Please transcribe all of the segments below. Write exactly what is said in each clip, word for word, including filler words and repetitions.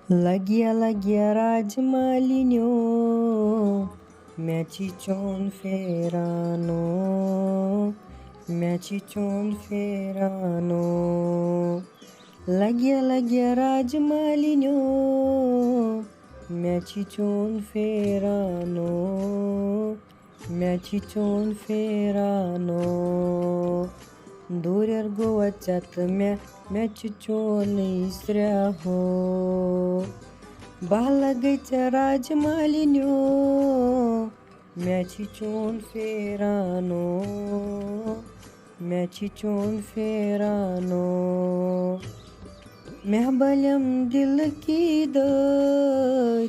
لگیا لگیا راج مالِنیو، مےٚ چھِ چون پھیرانو، مےٚ چھِ چون پھیرانو۔ لگیا لگیا راج مالِنیو، مےٚ چھِ چون پھیرانو، مےٚ چھِ چون پھیرانو۔ دوٗرٮ۪ر گوٚوا ژےٚ تہٕ مےٚ، مےٚ چھِ چونٕے سرٛیہو۔ بہٕ لگے ژےٚ راج مالِنیو، مےٚ چھِ چون پھیرانو، مےٚ چھِ چون پھیرانو۔ مےٚ بلیم دِلہٕ کی دٲدۍ،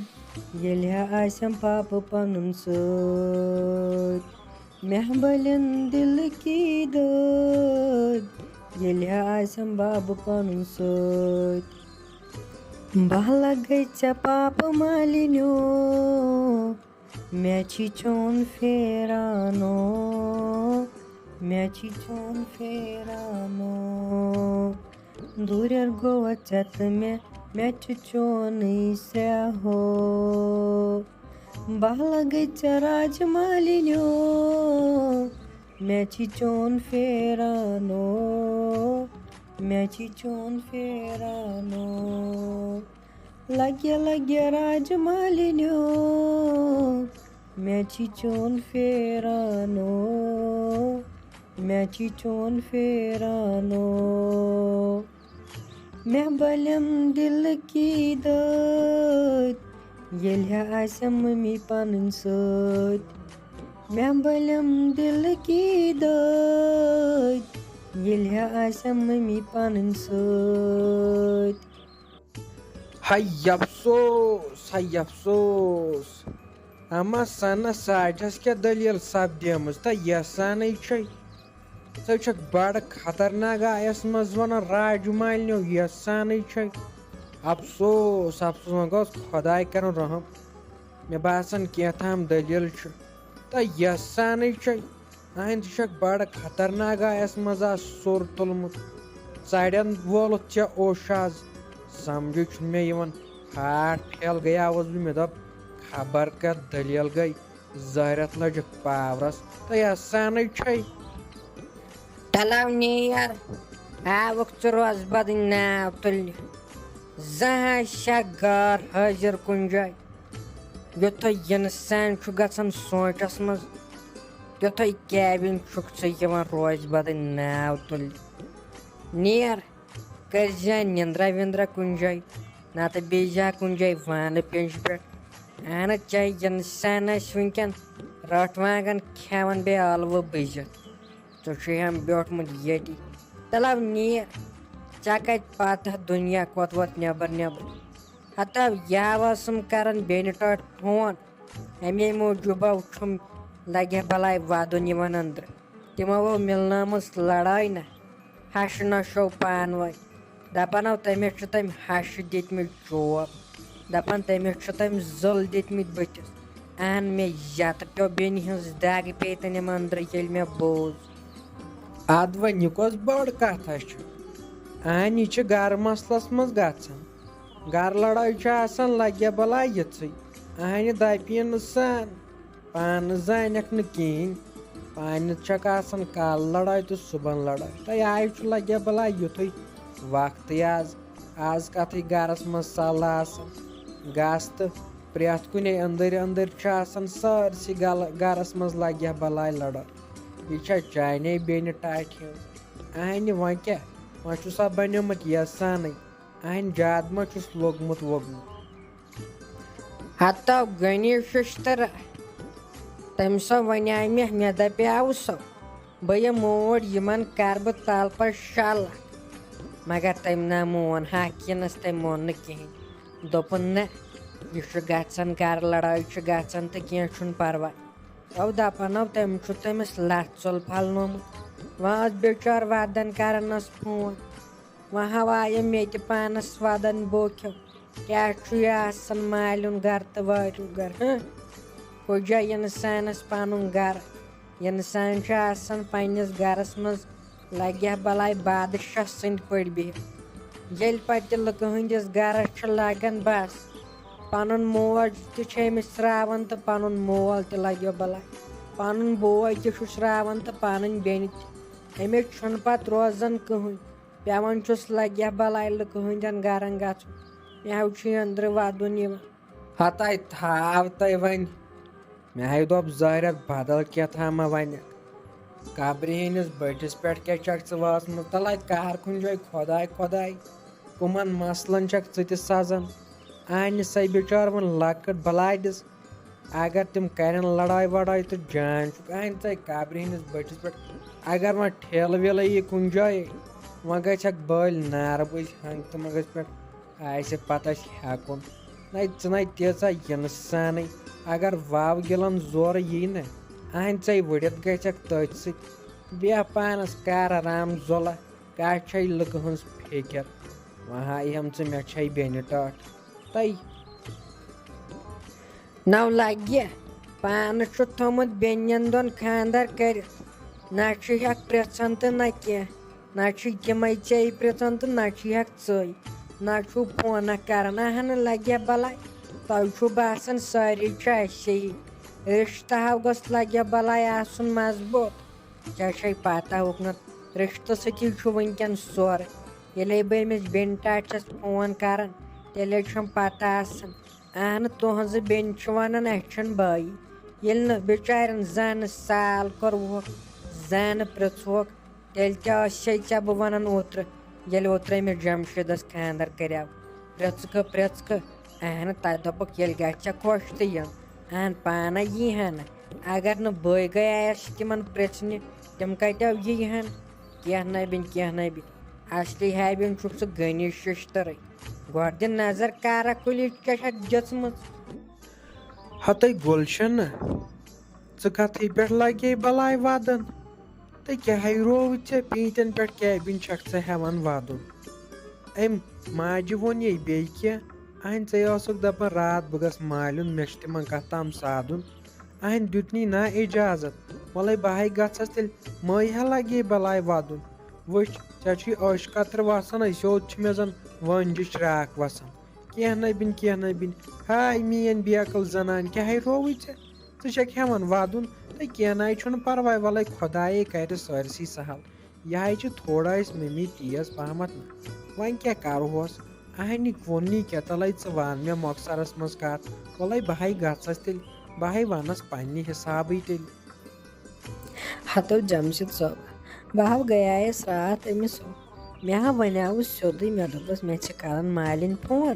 ییٚلہِ ہا آسٮ۪م پاپہٕ پنُن سۭتۍ۔ مےٚ بلیم دِلہٕ کی دٲدۍ، ییٚلہِ ہا آسٮ۪م بابہٕ پنُن سۭتۍ۔ بہٕ لگے ژےٚ پاپہٕ مالِنیو، مےٚ چھِ چون پھیرانو، مےٚ چھِ چون پھیرانو۔ دوٗرٮ۪ر گوٚوا ژےٚ تہٕ مےٚ، مےٚ چھِ چونٕے سرٛیہو۔ بہٕ لگے ژےٚ راج مالِنیو، مےٚ چھِ چون پھیرانو، مےٚ چھِ چون پھیرانو۔ لگیا لگیا راج مالِنیو، مےٚ چھِ چون پھیرانو، مےٚ چھِ چون پھیرانو۔ مےٚ بلیم دِلہٕ کی دٲدۍ، ییٚلہِ ہا آسٮ۪م مٔمی پنٕنۍ سۭتۍ۔ مےٚ بلیم دِلہٕ کی دٲدۍ، ییٚلہِ ہا آسٮ۪م مٔمی پنٕنۍ سۭتۍ۔ ہاے افسوس، ہاے افسوس۔ اما سنس ساٹھس کیٛاہ دٔلیٖل سپدیمٕژ تہٕ یژھانٕے چھے۔ ژٕ چھکھ بڑٕ خطرناک آیس منٛز ونان راج مالنیو یژھانٕے چھے۔ افسوس، افسوس، وۄنۍ گوٚژھ خۄداے کرُن رحم۔ مےٚ باسان کینٛہہ تام دٔلیٖل چھُ تہٕ یژھانٕے چھے۔ اہنٛدِ چھکھ بڑٕ خطرناک آیس منٛز آز سوٚر تُلمُت۔ ژرٮ۪ن وولُتھ ژےٚ اوش آز۔ سمجھے چھُنہٕ مےٚ یِوان۔ ہارٹ فیل گٔیاوس بہٕ، مےٚ دوٚپ خبر کتھ دٔلیٖل گٔے۔ زہرٮ۪تھ لٔجِکھ پاورس تہٕ یژھانٕے چھے۔ تلو نیر، آوُکھ ژٕ روزٕ بدٕنۍ ناو تُلنہِ۔ زانٛہہ آسہِ شک غار حٲضِر کُنہِ جایہِ۔ یُتھُے اِنسان چھُ گژھان سونٛچس منٛز، تیُتھُے کیبِن چھُکھ ژٕ یِوان روزِ بدٕنۍ ناو تُلنہِ۔ نیر، کٔرۍ زِ نِندرا وِندرا کُنہِ جایہِ، نتہٕ بیٚیہِ زِ ہا کُنہِ جایہِ وانہٕ پیٚنٛجہِ پٮ۪ٹھ۔ اہن حظ، چاہے اِنسان آسہِ وٕنکٮ۪ن رٲٹھ وانٛگن کھٮ۪وان بیٚیہِ ٲلوٕ بٔزِتھ، ژٕ چھُے ہم بیوٗٹھمُت ییٚتی۔ تلو نیر، ژےٚ کتہِ پتہ دُنیا کوٚت ووت نٮ۪بر نٮ۪بر؟ ہتو یاو ٲسٕم کران بیٚنہِ ٹٲٹھۍ فون، امے موٗجوٗب چھُم لگہِ ہا بلاے ودُن یِوان أنٛدرٕ۔ تِمو ٲو مِلنٲومٕژ لڑٲے نہ، ہشہِ نۄشو پانہٕ ؤنۍ۔ دپان ٲو تٔمِس چھِ تٔمۍ ہشہِ دِتمٕتۍ چوب، دپان تٔمِس چھِ تٔمۍ زٔل دِتمٕتۍ بٕتھِس۔ اہن، مےٚ یتہٕ پیوٚو بیٚنہِ ہٕنٛز دگ پیٚیہِ تہٕ نِم أنٛدرٕ ییٚلہِ مےٚ بوٗز۔ ادٕ وۄنۍ یہِ کۄس بٔڑ کتھا چھِ؟ اہن، یہِ چھِ گرٕ مسلس منٛز گژھان۔ گرٕ لڑٲے چھِ آسان لگہِ بلاے یِژھٕے۔ اہنہِ دپہِ نہٕ سان، پانہٕ زانکھ نہٕ کِہیٖنۍ۔ پانہٕ چھکھ آسان کالہٕ لڑٲے تہٕ صُبحن لڑٲے۔ تہٕ آے چھُ لگہِ بلاے یُتھُے وقتٕے آز۔ آز کتھٕے گرس منٛز سلہٕ آسان۔ گس تہٕ پرٛٮ۪تھ کُنے أنٛدٕرۍ أنٛدٕرۍ چھُ آسان سٲرسٕے گل-، گرس منٛز لگہِ بلاے لڑٲے۔ یہِ چھا چانے بیٚنہِ ٹاٹھہِ ہٕنٛز؟ اہنہِ وۄنۍ کیٛاہ؟ وۄنۍ چھُ سا بنیومُت یژھانٕے؟ اہنہِ زیادٕ ما چھُس لوٚگمُت ووٚگمُت؟ ہتو غنی ششتر، تٔمۍ سا ونے مےٚ، مےٚ دپیاو سو، بہٕ یِمہٕ اوٗرۍ، یِمن کرٕ بہٕ تل پتہٕ شل۔ مگر تٔمۍ نہ مون، حق یِنس تٔمۍ مون نہٕ کِہینۍ۔ دوٚپُن، نہ، یہِ چھُ گژھان گرٕ، لڑٲے چھِ گژھان تہٕ کینٛہہ چھُنہٕ پرواے۔ او دپان او، تٔمۍ چھُ تٔمِس لتھ ژوٚل پھلنومُت۔ وۄنۍ ٲس بِچٲر ودن کرنس فون۔ وۄنۍ ہاوایہِ مےٚ تہِ پانس ودن بوکھیو۔ کیٛاہ چھُ یہِ آسان مالیُن گرٕ تہٕ واریُن گرٕ، ہہ؟ کُجا اِنسانس پنُن گرٕ؟ اِنسان چھُ آسان پننِس گرس منٛز لگہِ ہا بلاے بادشاہ سٕنٛدۍ پٲٹھۍ بِہِتھ۔ ییٚلہِ پتہٕ تہِ لُکہٕ ہٕنٛدِس گرس چھِ لگان بس، پنُن موج تہِ چھِ أمِس شراوان تہٕ پنُن مول تہِ لگیو بلاے، پنُن بوے تہِ چھُ شراوان تہٕ پنٕنۍ بیٚنہِ تہِ۔ أمِس چھُنہٕ پتہٕ روزان کٕہٕنۍ، پٮ۪وان چھُس لگیا بلاے لُکہٕ ہٕنٛدٮ۪ن گرن گژھُن۔ مےٚ ہو چھُ أنٛدرٕ ودُن یِوان۔ ہتاے تھاو تۄہہِ وۄنۍ۔ مےٚ ہاے دوٚپ ظٲہرت بدل کیٛاہ تھامہ وۄنۍ۔ قبرِ ہٕنٛدِس بٔٹھِس پٮ۪ٹھ کیٛاہ چھکھ ژٕ وٲژمٕژ؟ تَلہٕ اَتہِ کر کُنہِ جایہِ خۄداے خۄداے۔ کٕمن مسلن چھکھ ژٕ تہِ سَزان؟ اَہنہِ سَے بِچار وۄنۍ لۄکٕٹ بلاے دِژ۔ اگر تِم کرن لڑاے وڑاے تہٕ جان چھُکھ اَہنہِ ژَے قبرِ ہٕنٛدِس بٔٹھِس پٮ۪ٹھ۔ اگر وۄنۍ ٹھیلہٕ ویلہٕ یی کُنہِ جایہِ، وۄنۍ گژھکھ بٔلۍ نارٕ بٔجۍ ہنٛگ تہٕ منٛگس پٮ۪ٹھ۔ آسہِ پتہ چھِ ہٮ۪کُن۔ نَے ژٕ نَے تیٖژاہ یِنہٕ سانٕے۔ اگر واو گِلَن زورٕ یی نہ، اَہَنۍ ژَے ؤڑِتھ گژھٮ۪کھ تٔتھۍ سۭتۍ۔ بیٚہہ پانَس کَر آرام زۄلہ، کَتھ چھَے لُکہٕ ہٕنٛز فِکِر۔ وۄنۍ ہا یِم ژٕ مےٚ چھَے بیٚنہِ ٹاٹھ۔ تَے۔ نو لگہِ، پانہٕ چھُ تھوٚمُت بیٚنٮ۪ن دۄن خانٛدر کٔرِتھ۔ نہ چھُ ہٮ۪کھ پرٛژھان تہٕ نہ کینٛہہ۔ نہ چھُے تِمے ژیٚے پرٛژھان تہٕ نہ چھُے ہٮ۪کھ ژٕے۔ نہ چھُو فونہ کران۔ اہنہٕ لگیا بلاے۔ تۄہہِ چھُو باسان سٲری چھِ اَسے۔ رشتہٕ ہاو گوٚژھ لگیا بلاے آسُن مضبوٗط۔ ژےٚ چھے پتہ اُکنتھ رشتہٕ سۭتی چھُ وٕنکٮ۪ن سورُے۔ ییٚلے بہٕ أمِس بیٚنہِ ٹاٹھِس فون کران، تیٚلے چھَم پتہ آسان۔ اہنہٕ تُہنٛزٕ بیٚنہِ چھِ ونان اَسہِ چھُنہٕ بایی۔ ییٚلہِ نہٕ بِچارٮ۪ن زانہٕ سال کوٚروُکھ، زانہٕ پرٛژھوکھ، تیٚلہِ تہِ ٲسے ژےٚ بہٕ ونان اوترٕ، ییٚلہِ اوترٕ أمِس جمشیٖدس خانٛدر کریو۔ پرٛژھکہٕ پرٛژھکہٕ، اہنہٕ تتہِ دوٚپُکھ ییٚلہِ گژھِ ژےٚ خۄش تہٕ یِن۔ اہن پانے یی ہا نہٕ۔ اگر نہٕ بٲے گٔیایس تِمن پرٛژھنہِ، تِم کتہِ یی ہن؟ کینٛہہ نبِن، کینٛہہ نبِن۔ اصلی ہیبِن چھُکھ ژٕ غنی ششترٕے۔ گۄڈٕ دِ نظر کارا کُلِچ کیٛاہ چھکھ دِژمٕژ۔ ہتے گُلشنہ، ژٕ کتھٕے پٮ۪ٹھ لگے بلاے ودان؟ تہٕ کیٛاہ ہے روو ژےٚ پیٖنتٮ۪ن پٮ۪ٹھ کیبِن چھکھ ژٕ ہٮ۪وان ودُن؟ أمۍ ماجہِ ووٚن یے بیٚیہِ کینٛہہ؟ اہنہِ ژے ٲسٕکھ دپان راتھ بہٕ گژھٕ مالیُن، مےٚ چھُ تِمن کتھ تام سادُن۔ اہنہِ دیُتنی نا اجازت۔ وۄلے بہٕ ہاے گژھس تیٚلہِ، مٲے ہا لگے بلاے ودُن۔ وٕچھ، ژےٚ چھُے عٲش قطرٕ وسان، أسۍ یوت چھِ مےٚ زن وٲنجِچ راکھ وسان۔ کینٛہہ نبِن، کینٛہہ نبِن۔ ہاے میٲنۍ بے عقل زنان، کیٛاہ ہے رووُے ژےٚ؟ ژٕ چھکھ ہٮ۪وان ودُن؟ تہٕ کینٛہہ ناے چھُنہٕ پرواے، وۄلے خۄدایے کرِ سٲرسٕے سہل۔ یہِ ہاے چھِ تھوڑا أسۍ مٔمی تیز پہمتھ نہ۔ وۄنۍ کیٛاہ کرہوس؟ اہنہِ ووٚننی کیٛاہ، تلے ژٕ وَن مےٚ مۄخصرس منٛز کتھ۔ وۄلے بہٕ ہاے گژھس تیٚلہِ، بہٕ ہاے ونس پننہِ حسابٕے تیٚلہِ۔ ہتو جمشید صٲب، بہٕ ہا گٔیایس راتھ أمِس۔ مےٚ ہا ونیاوُس سیوٚدُے، مےٚ دوٚپُس، مےٚ چھِ کران مالِنۍ فون،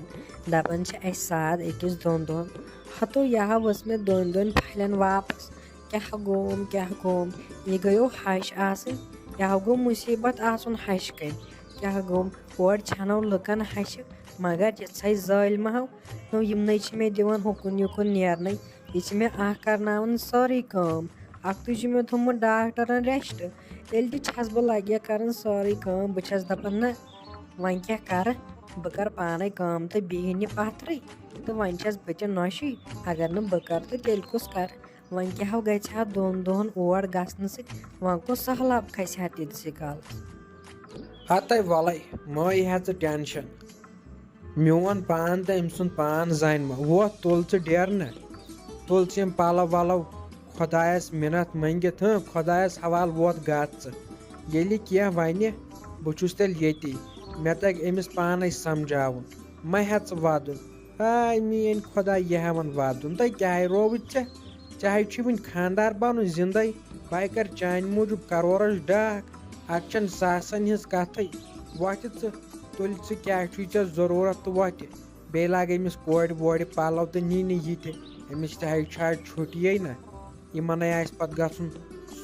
دپان چھِ اَسہِ ساد أکِس دۄن دۄہن۔ ہتو یہِ ہا ؤژھ مےٚ دۄن دۄن پھلٮ۪ن واپس۔ کیٛاہ گوم، کیٛاہ گوم؟ یہِ گٔیو ہش آسٕنۍ، یہِ ہا گوٚو مُصیٖبت آسُن ہشہِ کَنۍ۔ کیٛاہ گوم؟ اورٕ ژھٮ۪نو لُکن ہشہِ، مگر یِژھے ظٲلمہٕ ہو۔ نو یِمنٕے چھِ مےٚ دِوان ہُکُن یُکُن نیرنَے۔ یہِ چھِ مےٚ اکھ کرناوان سٲرٕے کٲم۔ اکھتُے چھُ مےٚ تھوٚمُت ڈاکٹرن ریسٹ۔ تیٚلہِ تہِ چھَس بہٕ لگیا کران سٲرٕے کٲم۔ بہٕ چھَس دپان، نہ، وۄنۍ کیٛاہ کرٕ؟ بہٕ کرٕ پانے کٲم تہٕ بیٚہِن یہِ پتھرٕے۔ تہٕ وۄنۍ چھَس بہٕ تہِ نۄشٕے۔ اگر نہٕ بہٕ کرٕ تہٕ تیٚلہِ کُس کرٕ؟ وۄنۍ کیٛاہ ہو گژھِ ہا دۄن دۄہن اور گژھنہٕ سۭتۍ؟ وۄنۍ کُس سہلاب کھسہِ ہا تیٖتسٕے کالس؟ ہتے وَلَے، مہٕ ہے ہےٚ ژٕ ٹینشن۔ میون پان تہٕ أمۍ سُنٛد پان زانہِ ما۔ وۄتھ، تُل ژٕ ڈیرٕ نہ، تُل ژٕ یِم پَلو وَلو، خۄدایَس مِنَتھ مٔنٛگِتھ، ہٕنٛہ، خۄدایَس حوالہٕ وۄتھ گژھ ژٕ۔ ییٚلہِ کینٛہہ وَنہِ، بہٕ چھُس تیٚلہِ ییٚتی۔ مےٚ تَگہِ أمِس پانَے سَمجھاوُن۔ مہ ہےٚ ژٕ وَدُن۔ ہاے میٛٲنۍ خۄدا، یہِ ہٮ۪وَن وَدُن۔ تہٕ کیٛاہ رووُے ژےٚ؟ ژےٚ ہے چھُے وٕنہِ خانٛدار بَنُن زِندَے۔ بہٕ ہے کَرٕ چانہِ موٗجوٗب کَرورَس ڈاکھ۔ اَتھ چھَنہٕ ساسَن ہِنٛز کَتھٕے۔ وۄتھِ ژٕ، تُلہِ ژٕ، کیٛاہ چھُے ژےٚ ضروٗرت تہٕ وۄتھِ۔ بیٚیہِ لاگہِ أمِس کورِ وورِ پَلو تہٕ نی نہٕ یہِ تہِ۔ أمِس تہِ ہے چھا چھُٹیے نہ۔ یِمَن ہے آسہِ پَتہٕ گژھُن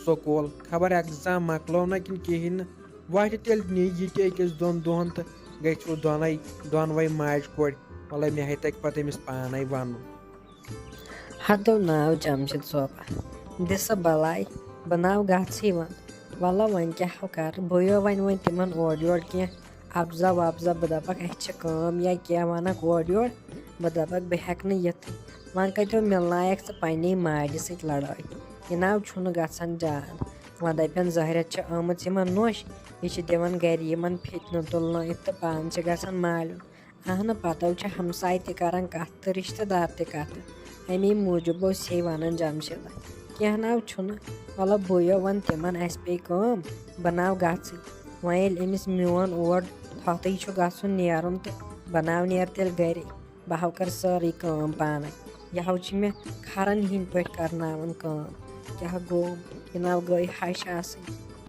سکوٗل۔ خبر ایگزام مۄکلو نہ کِنہٕ کِہیٖنۍ نہٕ۔ وۄتھِ تیٚلہِ نی یہِ تہِ أکِس دۄن دۄہَن تہٕ گٔژھِو دۄنَے، دۄنوَے ماجہِ کورِ۔ وَلَے مےٚ ہے تَگہِ پَتہٕ أمِس پانَے وَنُن۔ ہتو ناو جمشید صٲبہ، دِ سا بلاے، بہٕ ناو گژھٕے وۄنۍ۔ وَلہ وۄنۍ کیٛاہ ہو کَرٕ، بہٕ یو وۄنۍ وۄنۍ تِمن اورٕ یورٕ کینٛہہ اَپزا وَپزا، بہٕ دَپَکھ اَسہِ چھِ کٲم یا کینٛہہ وَنَکھ اورٕ یورٕ، بہٕ دَپَکھ بہٕ ہٮ۪کہٕ نہٕ یِتھٕے۔ وۄنۍ کَتہِ ہو مِلنایَکھ ژٕ پنٛنے ماجہِ سۭتۍ لڑٲے؟ یہِ ناو چھُنہٕ گژھان جان۔ وۄنۍ دَپن زہرت چھِ آمٕژ یِمن نوٚش، یہِ چھِ دِوان گرِ یِمن فِتنہٕ تُلنٲیِتھ تہٕ پانہٕ چھِ گژھان مالیُن۔ اہنہٕ پتو چھِ ہمساے تہِ کران کتھ تہٕ رشتہٕ دار تہِ کتھٕ۔ امی موٗجوٗب اوس ہے ونان جمشیدہ، کینٛہہ ناو چھُنہٕ، مطلب بویو وَن تِمن، اسہِ پیٚیہِ کٲم، بہٕ ناو گژھٕے۔ وۄنۍ ییٚلہِ أمِس میون اوٹ تھۄتٕے چھُ گژھُن نیرُن تہٕ بہٕ ناو نیرٕ تیٚلہِ گرے۔ بہٕ ہاو کر سٲرٕے کٲم پانے۔ یہِ ہاو چھِ مےٚ کھرن ہِنٛدۍ پٲٹھۍ کرناوان کٲم۔ کیٛاہ گوٚو؟ یہِ ناو گٔے ہش آسٕنۍ۔